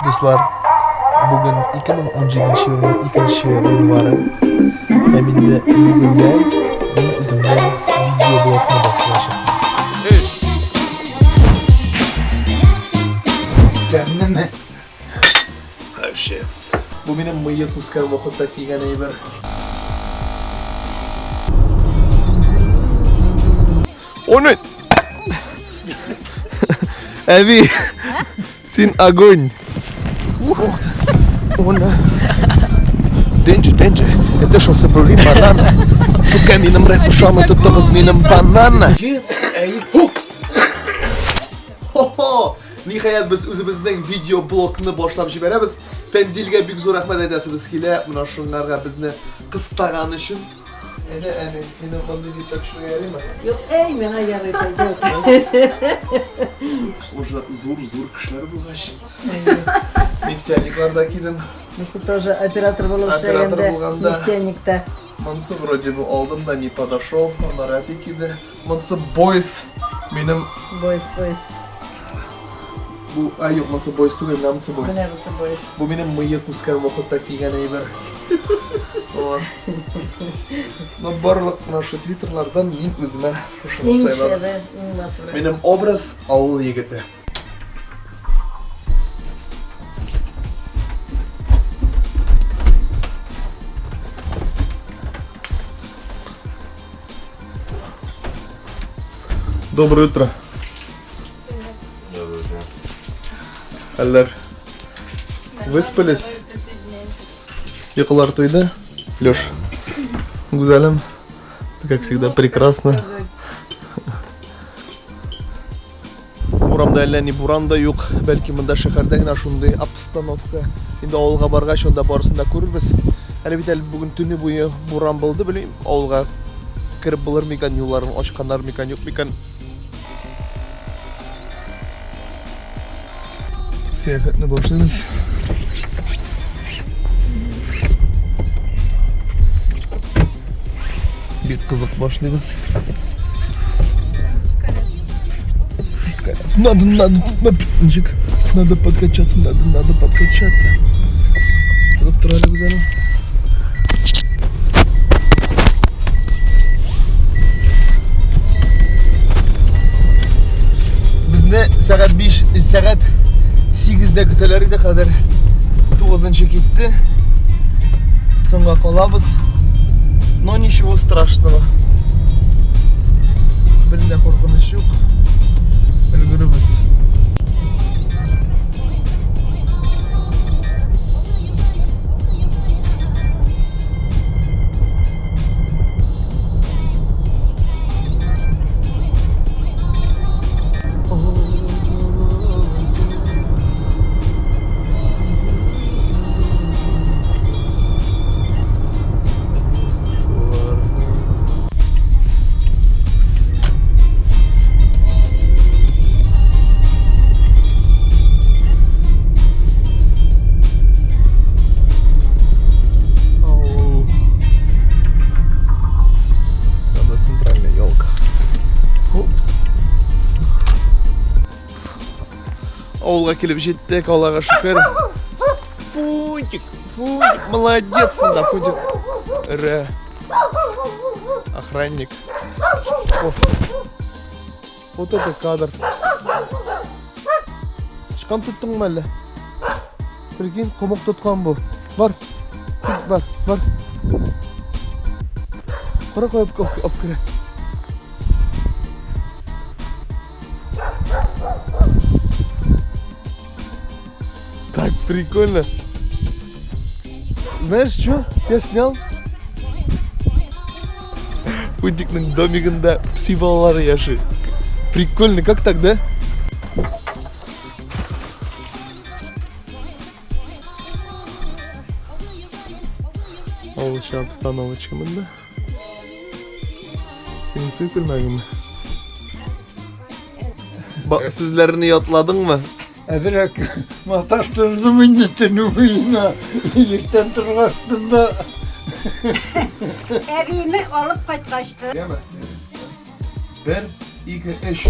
Дуслар, бүген 2017 елның 2 гыйнвары һәм инде бүгеннән мин үземнең видеоблогны башлаячакмын. Тәмлеме? Вообще. Бу минем мыек үскән вакытта кигән әйбер. Оны! Әби! Син огонь! Ух ты! Она! Danger, danger! Это шосы бури банана! Тука минем рэп ошамый, тоттыгыз минем банана! Хо-хо! Ниһаять без үзебезнең видеоблогны башлап җибәрәбез. Фәнзилгә бик зур рәхмәт әйтәсебез килә, менә шуңарга безне кыстаган өчен. Әнә, әнә, синең мондый дип төшергә ярыймы? Юк, әй, миңа ярый, пойдет. Уже зур-зур кешеләр булгач. Нефтяниклар да кидем. Монысы тоже оператор булып Оператор эшләгәндә, булганда. нефтяникта. Монысы вроде бы алдым да не подошел, аннары әти киде. Монысы бойс. Минем Бойс, бойс. бу, а юк, монысы бойс түгел, менә монысы бойс. Менә бусы бойс. Бу минем мыек үскән вакытта кигән әйбер. Вот. Но барлык менә шушы свитерлардан мин үземә шушыны Иң сайладым. шәбе, иң матуры. Минем образ авыл егете. Доброе утро. Хәлләр. Выспались? Йокылар туйды? Леш, Гүзәлем, ты, как всегда, прекрасно. Урамда әллә ни буран да юк. Бәлки монда шәһәрдә генә шундый обстановка. Инде авылга баргач, анда барысын да күрербез. Әле бит әле бүген төне буе буран булды, белмим, авылга кереп булыр микән, юлларын ачканнар микән, юк микән. Сәяхәтне башлыйбыз. Бик кызык башлыйбыз. Ускоряться. Надо, надо, ничек. Надо подкачаться, надо, надо подкачаться. Тотып тора әле Гүзәлем. Безне сәгать 5, сәгать 8-дә көтәләр иде, хәзер 9-нчы китте. Соңга калабыз. Но ничего страшного. Бернә куркыныч юк. Өлгеребез. Авыл. Надо центральная елка. Авылга килеп җиттек, Аллага шөкер. Фунтик, Фунтик, молодец, монда Фунтик. Ре. Охранник. О. Вот это кадр. Тычкан тоттыңмы әллә? Прикинь, комык тоткан бу. Бар. Бар, бар. Кара куеп алып керә. Так прикольно. Знаешь что? Я снял. Фунтикның домигында пси балалары яши. Прикольно, как так, да? Авылча обстановочка монда. Синең туй күлмәгеңме? Ба сүзләрне ятладыңмы? Әзрәк маташтырдым инде төне буена. Иртән торгачтын да. Әбиеме алып кайткачты. Яме. Бер, ике, өч.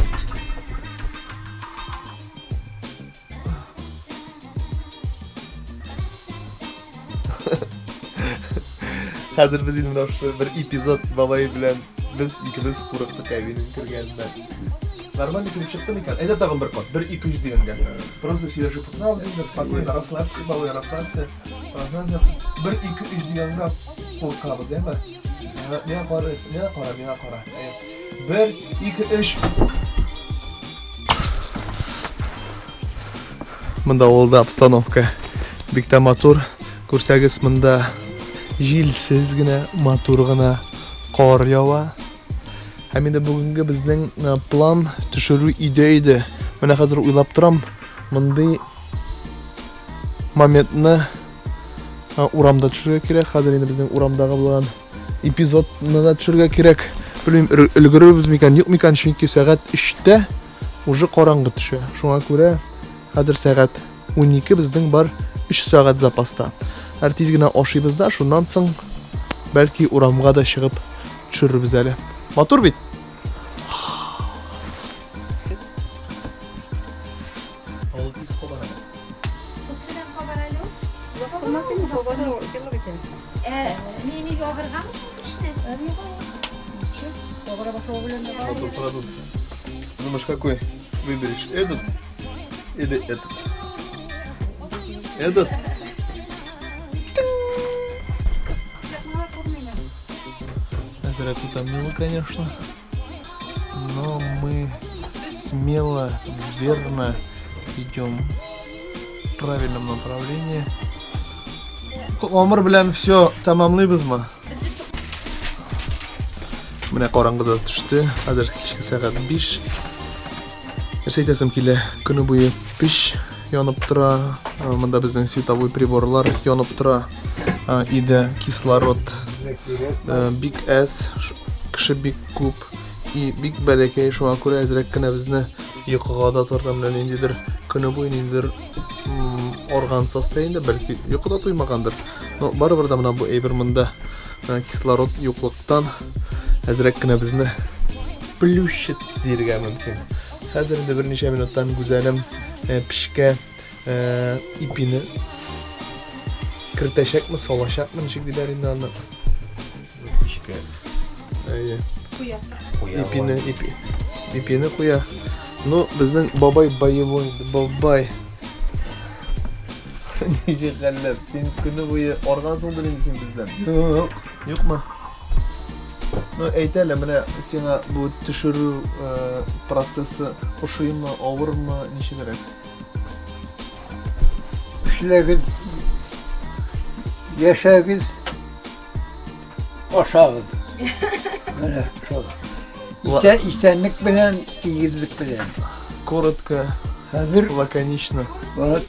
Хәзер без инде менә шушы бер эпизод бабай белән без икебез курыктык әбинең кергәненнән. Нормально килеп чыкты микән? Әйдә тагын бер кат. Бер, ике, өч дигәнгә. Просто сөйләшеп утырабыз инде, спокойно, расслабься, бабай, расслабься. Расслабься. Бер, ике, өч дигәнгә куркабыз, әйме? Миңа кара, миңа кара, миңа кара. Бер, ике, өч. Монда авылда обстановка бик тә матур. Күрсәгез, монда җилсез генә, матур гына кар ява. Һәм инде бүгенге безнең э, план төшерү өйдә иде. Менә хәзер уйлап торам, мондый моментны э, урамда төшерергә кирәк. Хәзер инде безнең урамдагы булган эпизодны да төшерергә кирәк. Белмим, өлгерербез микән, юк микән, чөнки сәгать 3-тә уже караңгы төшә. Шуңа күрә хәзер сәгать 12 безнең бар 3 сәгать запаста. Әр тиз генә ашыйбыз да, шуннан соң бәлки урамга да чыгып төшерербез әле. Матур бит? Авыл тиз кабара. Күпмедән кабара әле ул? Ә, ни ягыргамы соң пешне? Матур продукт. Думаешь, какой выберешь? Этот или этот? Этот? Зря тут мило, конечно. Но мы смело, верно идем в правильном направлении. Гомер белән все тәмамлыйбызмы? Менә караңгы да төште. Хәзер кичке сәгать 5. Нәрсә әйтәсем килә, көне буе пич янып тора. Монда безнең световой приборлар янып тора. Өйдә кислород бик әз, кеше бик күп и бик бәләкәй, шуңа күрә әзрәк кенә безне йокыга да тарта. Менә ниндидер көне буе ниндидер орган состояние, бәлки йокы да туймагандыр. Но барыбер дә менә бу әйбер монда кислород юклыктан әзрәк кенә безне плющит диергә мөмкин. Хәзер инде берничә минуттан Гүзәлем пешкә ипине кертәчәкме, салачакмы, ничек диләр инде аны? Пешкә. Әйе. Куя. Куя. Ипине, ипи, ипине куя. Ну, безнең бабай боевой инде, бабай. Ничек хәлләр? Син көне буе аргансыңдыр инде син бездән. Юк. Юкмы? Ну, әйт әле, менә сиңа бу төшерү э, процессы ошыймы, авырмы, ничегрәк? Эшләгез, яшәгез, ашагыз. Менә шул. Исә, исәнлек белән, тигезлек белән. Коротко, Хәзер лаконично. вот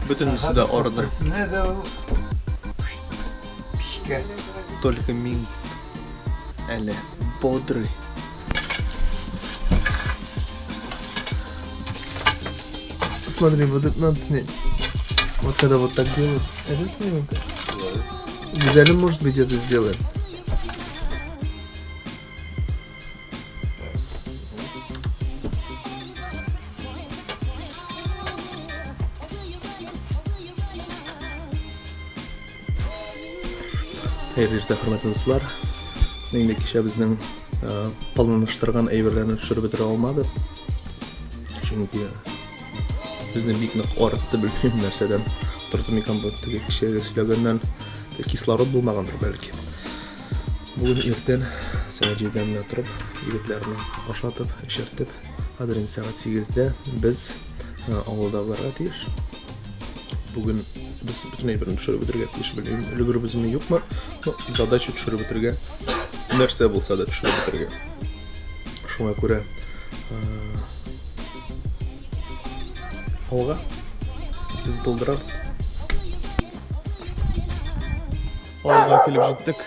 Бөтенесе дә арыды. Менә дә ул пешкән. Только мин әле бодрый. Смотри, вот это надо снять. Вот когда вот так делают. Это снимок? Гүзәлем, может быть, это сделает. Хәерле иртә, хөрмәтле дуслар. Инде кичә безнең планлаштырган әйберләрне төшереп бетерә алмадык. Чөнки безне бик нык арытты, белмим нәрсәдән. Торды микән бу теге кичәге сөйләгәннән кислород булмагандыр бәлки. Бүген иртән сәгать 7-дә менә торып, егетләрне ашатып, эчертеп, хәзер инде сәгать 8-дә без авылда булырга тиеш. Бүген без бөтен әйберне төшереп бетерергә тиеш, белмим, өлгеребезме, юкмы. Ну, задача төшереп бетерергә, нәрсә булса да төшереп бетерергә. Шуңа күрә алга без булдырабыз. Авылга килеп җиттек.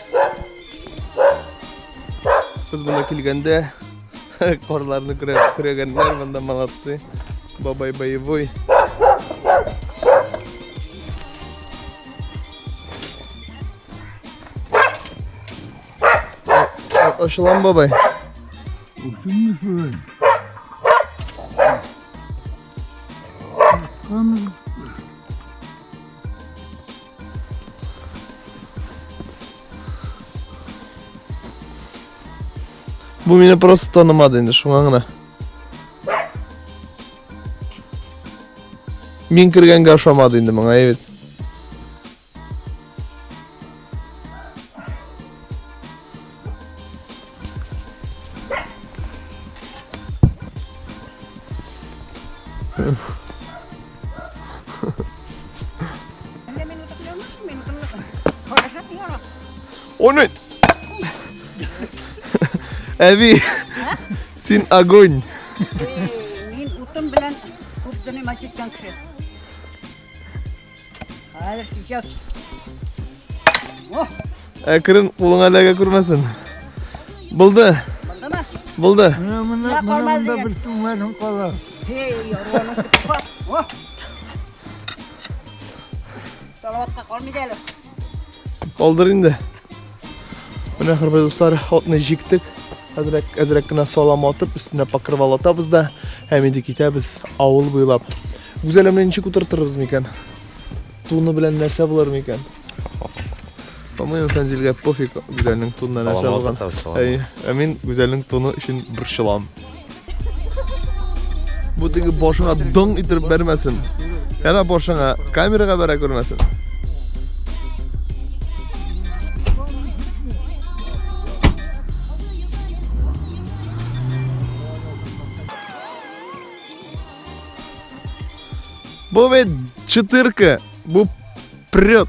Без монда килгәндә карларны көрәгәннәр, монда молодцы. Бабай боевой. Ачылам бабай. Үсемме шулай? Бу мине просто танымады инде, шуңа гына. Мин кергәнгә ошамады инде моңа, әйбәт. Оны! Әби, син огонь. Мин утын белән күп занимать иткән кеше. Хәзер сейчас. О, Әкрен кулыңа эләгә күрмәсен. Булды. булдымы? Булды. Менә менә Менә менә калмады монда дигән. бер түмәрем кала. Эй, ярваның көтеп. О! Салаватка калмый әле. Калдыр инде. Менә хөрмәтле дуслар, атны җиктек. Әзрәк, әзрәк кенә салам атып, өстенә покрывал атабыз да, һәм инде китәбез авыл буйлап. Гүзәлемне ничек утыртырбыз микән? Туны белән нәрсә булыр микән? По-моему, Фәнзилгә пофиг Гүзәлнең тунына нәрсә Салам булган. атабыз, салам. Әй, ә мин Гүзәлнең туны өчен борчылам. Бу теге башыңа доң иттереп бәрмәсен. Яна башыңа камерага бәрә күрмәсен. Бу бит четырка, бу прет.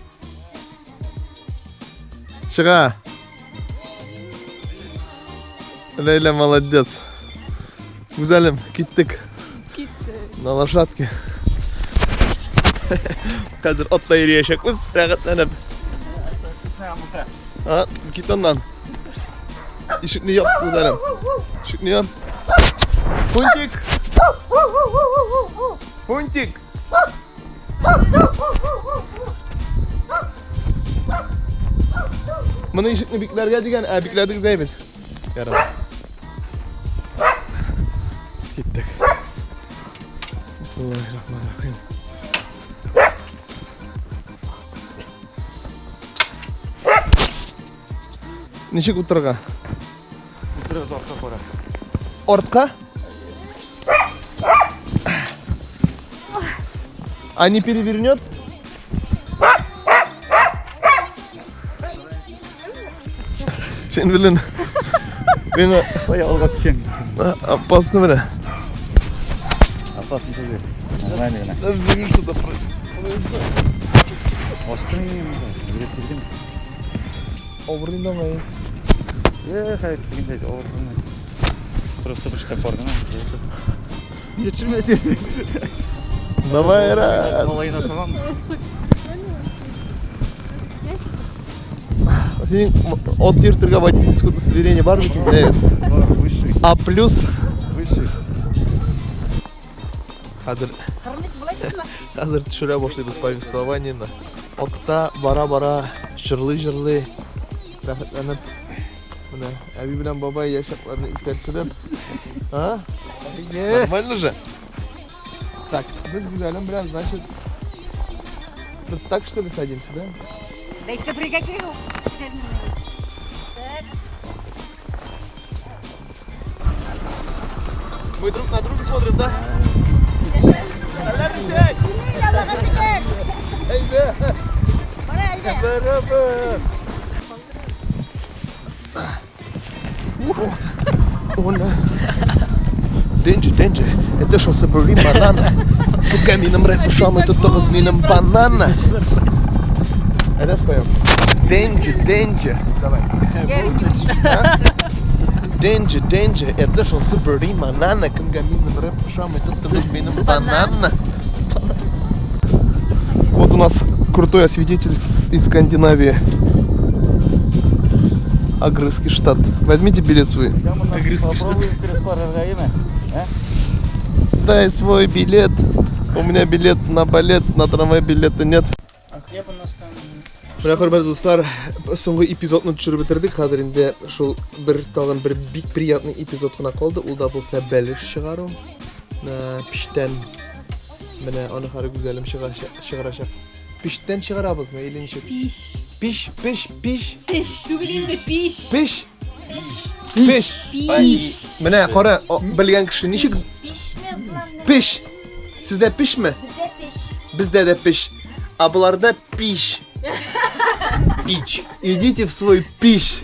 Чыга. Ләйлә молодец. Гүзәлем, киттек. Киттек. На лошадке. Хәзер атта йөриячәкбез, рәхәтләнеп. А, кит аннан. Ишекне яп, Гүзәлем. Ишекне яп. Фунтик! Фунтик! Моны ишекне бикләргә дигән, ә бикләдегез әйбәт. Ярар. Киттек. Бисмиллахиррахманиррахим. Ничек утырырга? Утырыгыз артка кара. Артка? А не перевернет? Син белен. Миңа Ой, алга төшәң. опасно менә. Опасно түгел. Нормально гына. Даже не вижу, что там происходит. Астың инде. Билет килдем. Авыр инде аңа. Э, хәй, дигәндә авыр булмый. Просто бер штаб бар гына. Не төшермәсен. Давай, Рад. Малайына салам. Синең от йөртергә водительское удостоверение бар бит инде. Бар, высший, А плюс высший. хәзер Кырмык болай түгелме? хәзер төшерә башлыйбыз повествованиены. Атта бара-бара җырлый-җырлый рәхәтләнеп менә әби белән бабай яшь чакларны искә төшереп. А? Нормально же? Так, без Гүзәлем белән, значит, без так что ли садимся, да? Бәйткә бергә кирәк ул. Мы друг на друга смотрим, да? Алла Аллага шөкер. Әйдә! Бара әйдә. Бәрабәр! Ух ты! Она. Денджи, Денджи, это шо собери банана. Тука минем рэп ошамый, тотыгыз минем банана. Әйдә споем. Денджи, Денджи. Давай. Денджи, Денджи, это шо собери банана. Кемгә минем рэп ошамый, тотыгыз минем банана. Вот у нас крутой осветитель из Скандинавии. Агрызский штат. Возьмите билет свой. Агрызский штат. Кереп карарга име? Дай свой билет. У меня билет на балет, на трамвай билета нет. А хлеб у нас там... Менә хөрмәтле дуслар, соңгы эпизодны төшереп бетердек. Хәзер инде шул бер тагын бер бик приятный эпизод кына калды. Ул да булса бәлеш чыгару. Пиштән. Менә аны хәзер Гүзәлем чыгарачак. Пиштән чыгарабызмы или ничек? Пиш. Пиш, пиш, пиш, Пиш түгел инде, пиш. пиш. Пеш. Пиш. Менә кара, белгән кеше ничек Пишме булам? пеш? Сездә пешме? Бездә пеш. Бездә дә пеш. А боларда пиш. Пич. Идите в свой пиш.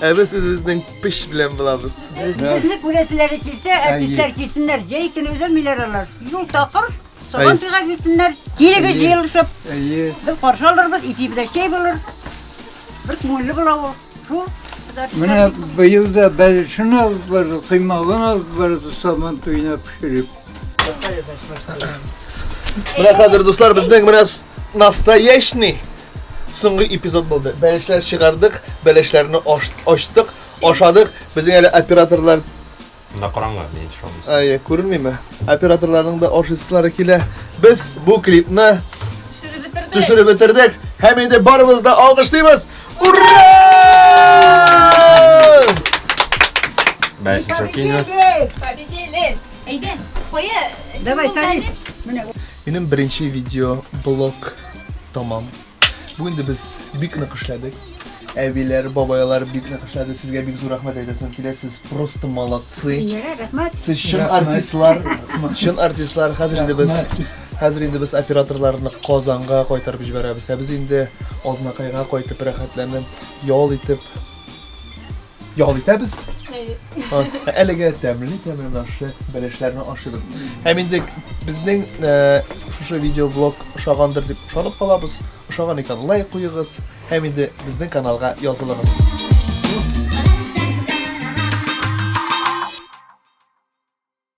Ә без үзебезнең пеш белән булабыз. Безне күрәселәре килсә, артистлар килсеннәр. Җәй көне өзелмиләр алар. Юл такыр, Сабан туйга килсеннәр. Килегез җыелышып. Әйе. Без каршы алырбыз, ипи белән чәй булыр. Бер күңелле була ул. Шул. Менә быел да бәлешен алып барды, коймагын алып барды Сабан туена пешереп. Менә хәзер, дуслар, безнең менә настоящий соңгы эпизод булды. Бәлешләр чыгардык, бәлешләрне ачтык, ашадык. Безнең әле операторлар Монда караңгы, мин төшә алмыйм. Әйе, күренмиме? Операторларның да ашыйсылары килә. Без бу клипны Төшереп бетердек. төшереп бетердек. Һәм инде барыбыз да алкышлыйбыз. Ура! Бәлешне төшереп килдегез. Победили. Әйдә, кая? Давай, садись. Менә Минем беренче видео блог тамам. Бүген инде без бик нык эшләдек. Әбиләр, бабайлар бик нык эшләде. Сезгә бик зур рәхмәт әйтәсем килә. Сез просто молодцы. Рәхмәт. Сез чын артистлар, чын артистлар. Хәзер инде без хәзер инде без операторларны Казанга кайтарып җибәрәбез. Ә без инде Азнакайга кайтып рәхәтләнеп, ял итеп ял итәбез. Ә әлегә тәмле тәмле менә шушы бәлешләрне ашыйбыз. Һәм инде безнең шушы видеоблог ошагандыр дип ышанып калабыз. Ошаган икән лайк куегыз һәм инде безнең каналга язылыгыз.